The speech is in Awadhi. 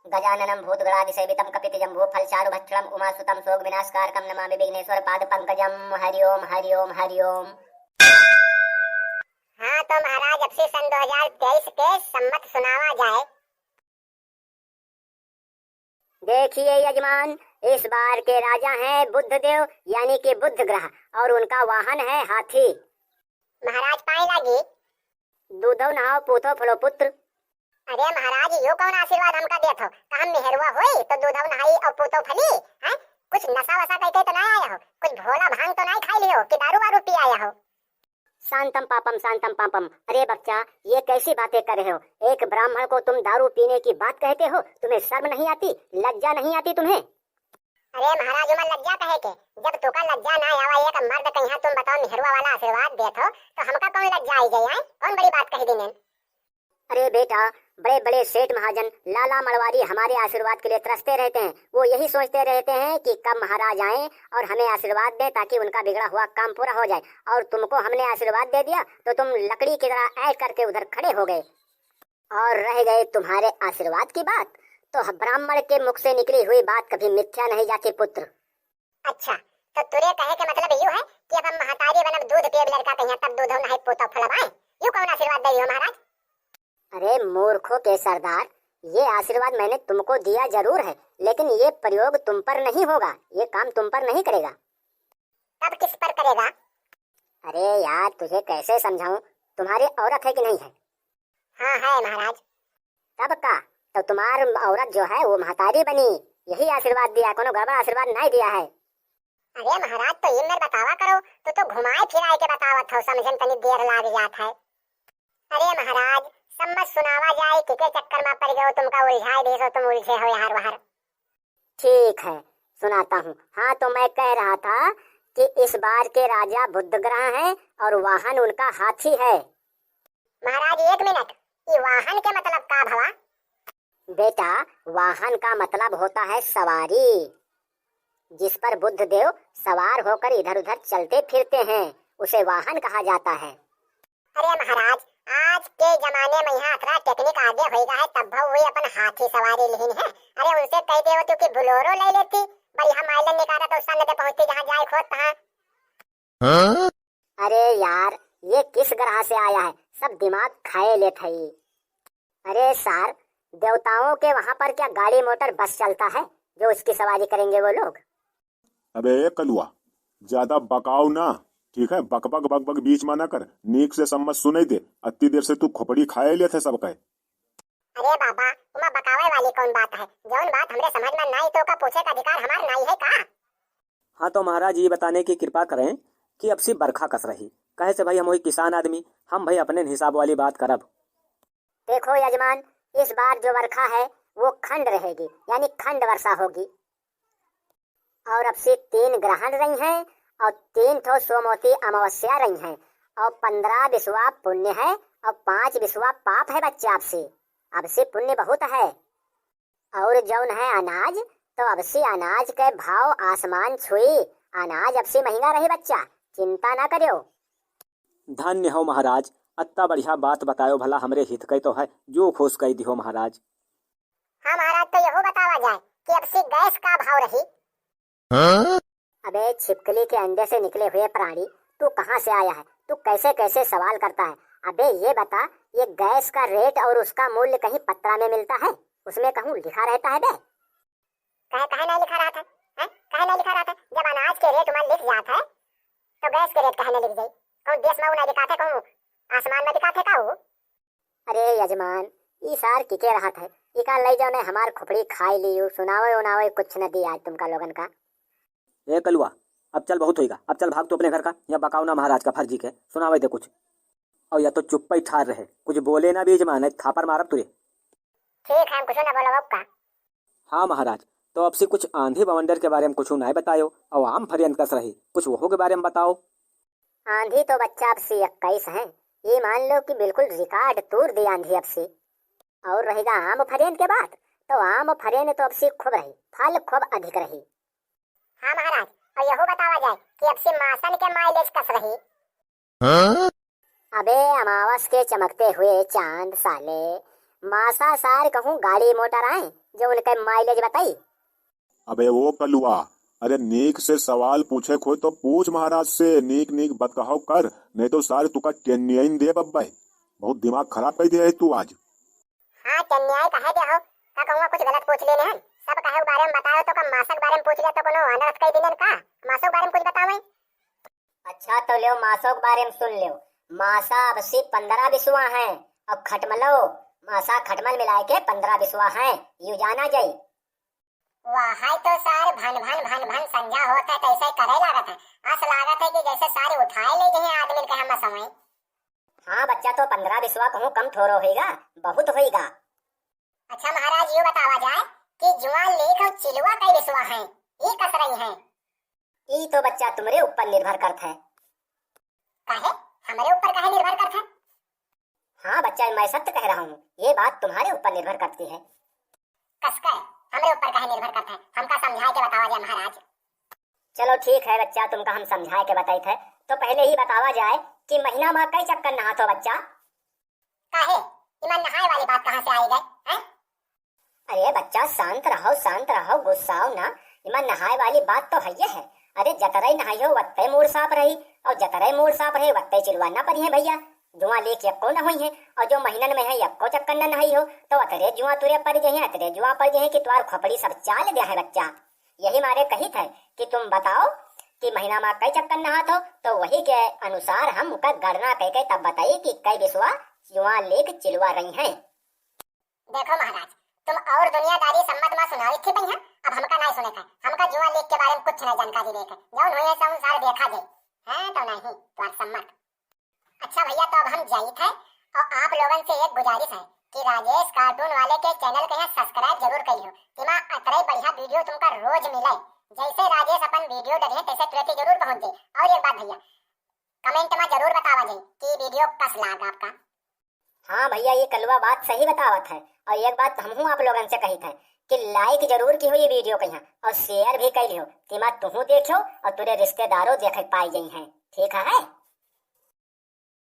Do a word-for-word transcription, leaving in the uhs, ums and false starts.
गजाननं भूतगणादिसेवितं कपित्थजम्बूफलचारुभक्षणं उमासुतं शोकविनाशकारकं नमामि विघ्नेश्वर पाद पंकजम। हरि ओम, हरि ओम, हरि ओम। हाँ तो महाराज, अब से सन दो हजार तेईस के सम्मत सुनावा जाए। देखिए यजमान, इस बार के राजा हैं बुद्ध देव, यानी कि बुद्ध ग्रह, और उनका वाहन है हाथी। महाराज पाए लागी। दूधो नहाओ पूतो फलो पुत्र। अरे महाराज, यो कौन आशीर्वाद हमका देत हो? का हम मेहरुआ होई तो दूधो नहाई और पूतो फली? हैं? कुछ नशा वशा करके तो ना आया हो? कुछ भोला भांग तो ना खाई लियो कि दारू वारू पी आया हो? शांतम पापम, शांतम पापम। अरे बच्चा, ये कैसी बातें कर रहे हो? एक ब्राह्मण को तुम दारू पीने की बात कहते हो? तुम्हें शर्म नहीं आती, लज्जा नहीं आती तुम्हें? अरे महाराज, उमर लज्जा कहे के, जब तोका लज्जा ना आवा, एक मर्द कहिया तुम बताओ मेहरुआ वाला आशीर्वाद देत हो, तो हमका कौन लज्जा आई गई है? कौन बड़ी बात कह दी ने? अरे बेटा, बड़े बड़े सेठ महाजन, लाला मड़वारी हमारे आशीर्वाद के लिए तरसते रहते हैं। वो यही सोचते रहते हैं कि कब महाराज आएं और हमें आशीर्वाद दें, ताकि उनका बिगड़ा हुआ काम पूरा हो जाए। और तुमको हमने आशीर्वाद दे दिया तो तुम लकड़ी की तरह ऐंठ करके उधर खड़े हो गए। और रह गए तुम्हारे आशीर्वाद की बात, तो ब्राह्मण के मुख से निकली हुई बात कभी मिथ्या नहीं जाती पुत्र। अच्छा, तो तुरे कहे के मतलब यू है कि अब हम महतारी बनब, दूध पियब लड़का कहिया, तब दूधो नहाई पूतो फुलवाए? यू कौन आशीर्वाद दे हो महाराज? अरे मूर्खों के सरदार, ये आशीर्वाद मैंने तुमको दिया जरूर है, लेकिन ये प्रयोग तुम पर नहीं होगा, ये काम तुम पर नहीं करेगा। तब किस पर करेगा? अरे यार, तुझे कैसे समझाऊं, तुम्हारी औरत है कि नहीं है? हाँ है महाराज। तब का, तो तुम्हार औरत जो है वो महतारी बनी, यही आशीर्वाद दिया, कोनो गड़बड़ आशीर्वाद नहीं दिया है। अरे महाराज, तो ये मेर बतावा करो, तू तो घुमाए फिराए के बतावत हो, समझे में तनी देर लाग जात है। अरे महाराज, सम्मत सुनावा जाए, किके चक्कर में पड़ गयो, तुमका उलझाए दे सो, तुम उलझे हो यार बाहर। ठीक है, सुनाता हूँ। हाँ, तो मैं कह रहा था कि इस बार के राजा बुधग्रह हैं और वाहन उनका हाथी है। महाराज, एक मिनट, ये वाहन के मतलब का भवा? बेटा, वाहन का मतलब होता है सवारी। जिस पर बुद्ध देव सवार होकर इधर उधर चलते फिरते हैं, उसे वाहन कहा जाता है। अरे महाराज, आज के जमाने में यहाँ अतरा technique आगे होइगा है, तब भी वे अपन हाथी सवारी लिहिन है। अरे उनसे कह देवत कि Bolero ले लेती, बढ़िया mileage निकाला तो उस समय पहुँचती जहाँ जाए खोत तहाँ। हाँ? अरे यार, ये किस ग्रह से आया है, सब दिमाग खाए लेत है। अरे सार, देवताओं के वहाँ पर क्या गाड़ी मोटर बस चलता है जो उसकी सवारी करेंगे वो लोग? अबे ए कलुआ, ज्यादा बकाओ ना, ठीक है? बक बक बक बक बीच में ना कर, नीक से सम्मत सुनइ दे। अत्ती देर से तू खोपड़ी खाए लेत है सबके। अरे बाबा, उमा बकावे वाली कौन बात है? जौन बात हमरे समझ में नाई तो का पूछे का अधिकार हमार नाई है का? हाँ तो महाराज ये बताने की कृपा करें कि अब सी बरखा कस रही, कहे से भाई हम वही किसान आदमी, हम भाई अपने हिसाब वाली बात करब। देखो यजमान, इस बार जो वर्षा है वो खंड रहेगी, यानी खंड वर्षा होगी। और अब से तीन ग्रहण रही हैं और तीन ठो सोमवती अमावस्या रही हैं और पन्द्रह बिसवा पुण्य है और पाँच बिसवा पाप है बच्चा। अब से, अब से पुण्य बहुत है। और जौन है अनाज, तो अब से अनाज के भाव आसमान छुई। अनाज अब से महंगा रही बच्चा, चिंता ना करियो। धन्य हो महाराज, अत्ता बढ़िया बात बतायो, भला हमरे हित के तो है, जो खुश कई दिहो महाराज। हाँ महाराज, तो यहू बतावा जाए कि अब से गैस का भाव रही। हाँ? अबे छिपकली के अंडे से निकले हुए प्राणी, तू कहाँ से आया है? तू कैसे कैसे सवाल करता है? अबे ये बता, ये गैस का रेट और उसका मूल्य कहीं पत्रा में मिलता है? उसमें कहूँ लिखा रहता है बे? कहे, कहे नहीं लिखा रहता है? हैं? कहे नहीं लिखा रहता है? जब अनाज के रेट में लिख जाता है, तो गैस के रेट कहे नहीं लिख जाई? कौन देश में वो नहीं दिखाते, कौन आसमान में दिखाते का वो? अरे यजमान, ई सार किके रहत है, इका लई जाओ ने हमार खोपड़ी खाई ली, यू सुनावे उनावे कुछ न दी आज तुमका लोगन का। ए कलुआ, अब चल, बहुत होइगा, अब चल भाग तू अपने घर का, या बकाओ ना महाराज का फर्जी के, सुनावे दे कुछ। और या तो चुप्पा ही ठार रहे, कुछ बोले ना भी यजमान, नहीं थापड़ मारब तुरे। ठीक है, हम कुछ ना बोलब का। हाँ महाराज, तो अब से कुछ आंधी बवंडर के बारे में कुछ नहीं बतायो, और आम फरियन कस रही, कुछ वहो के बारे में बताओ। आंधी तो बच्चा अब से इक्कीस है, ये मान लो कि बिल्कुल रिकॉर्ड तोड़ दी आंधी अब से। और रहेगा आम फरेन के बात, तो आम फरेन तो अब से खूब रही, फल खूब अधिक रही। हाँ महाराज, और यहू बतावा जाए कि अब से मासन के माइलेज कस रही। हाँ? अबे अमावस के चमकते हुए चांद साले, मासा सार कहूँ गाड़ी मोटर आए जो उनके mileage बताई। अबे वो कलुआ, अरे नीक से सवाल पूछे खोय तो पूछ महाराज से, नीक नीक बतकहो कर, नहीं तो सारे तुका टेनियाइन देब अब्बे। बहुत दिमाग खराब कर दिया है तू आज। हाँ, टेनियाई कहे दे हो, का कहूँगा कुछ गलत पूछ लेने हन। सब कहे के बारे में बताओ तो का मासा के बारे में पूछ ले तो कोनो अनर्थ कर दिलन का? मासो के बारे में कुछ बतावे। अच्छा तो लेव मासो के बारे में सुन लेव। मासा अब से पन्द्रह बिसवा हैं और खटमलो मासा खटमल मिलाए के पन्द्रह बिसवा हैं, यू जाना जाई। वाह, हाय तो सार भन भन भन भन संझा होत है, तैसे करे लागत है। अस लागत है कि जैसे सारे उठाए ले जइहें आदमी के हम समय। हाँ बच्चा, तो पन्द्रह बिसवा कहूँ कम थोड़ो होइगा, बहुत होइगा। अच्छा महाराज, यू बतावा जाए कि जुआ लेख और चिलुआ कई बिसवा हैं, ई कस रही हैं? ई तो बच्चा तुमरे ऊपर निर्भर करत है। काहे? हमरे ऊपर काहे निर्भर करत है? हाँ बच्चा, मैं सत्य कह रहा हूँ, ये बात तुम्हारे ऊपर निर्भर करती है। कसकर हमरे ऊपर काहे निर्भर करत है? हमका समझाए के बतावा जाए महाराज। चलो ठीक है बच्चा, तुमका हम समझाए के बताइत है। तो पहले ही बतावा जाए कि महीना मा कई चक्कर नहात हो बच्चा? काहे? इमा नहाए वाली बात कहाँ से आई गए, हैं? अरे बच्चा, शांत रहो, शांत रहो, गुस्साओ ना। इमा नहाए वाली बात तो हइये है। अरे जतरे नहाई हो, वत्ते मूड़ साफ रही, और जतरे मूड़ साफ रही, वत्ते चिलुआ ना परी है भैया। जुआ लेख यक्को न होई है, और जो महीनन में है, यक्को चक्कर न नहाई हो, तो अतरे जुआ तुरे पड़ जइहें, अतरे जुआ पड़ जइहें कि तुहार खोपड़ी सब चाल दिया है बच्चा। यही मारे कहित है कि तुम बताओ कि महीना मा कई चक्कर नहात हो, तो वही के अनुसार हम उनका गणना कई के तब बताई कि कई बिसवा जुआ लेख चिलुआ रही हैं। देखो महाराज, तुम और दुनियादारी सम्मत मा सुनाई थी भैया, अब हमका नहीं सुने का, हमका जुआ लेख के बारे में कुछ नहीं जानकारी देखे, जौन हुई है सब सारे देखा जाए, हैं तो नहीं, तुम्हार सम्मत। अच्छा भैया, तो अब हम जाइत है और आप लोगन से एक गुजारिश है कि राजेश cartoon वाले के channel के यहाँ subscribe जरूर कर लियो, इमा अतरे बढ़िया video तुमका रोज मिले। जैसे राजेश अपन video डलिए तैसे तुरंत ही जरूर पहुँच जाए। और एक बात भैया, comment मा जरूर बतावा जाए कि video कस लाग आपका। हाँ भैया, ये कलुआ बात सही बतावत है। और एक बात हमहूँ आप लोगन से कहित है कि like जरूर किहो ये video के यहाँ और share भी कर लियो, तिमा तुहूँ देखियो और तुरे रिश्तेदारों देखे पाई गई हैं। ठीक है?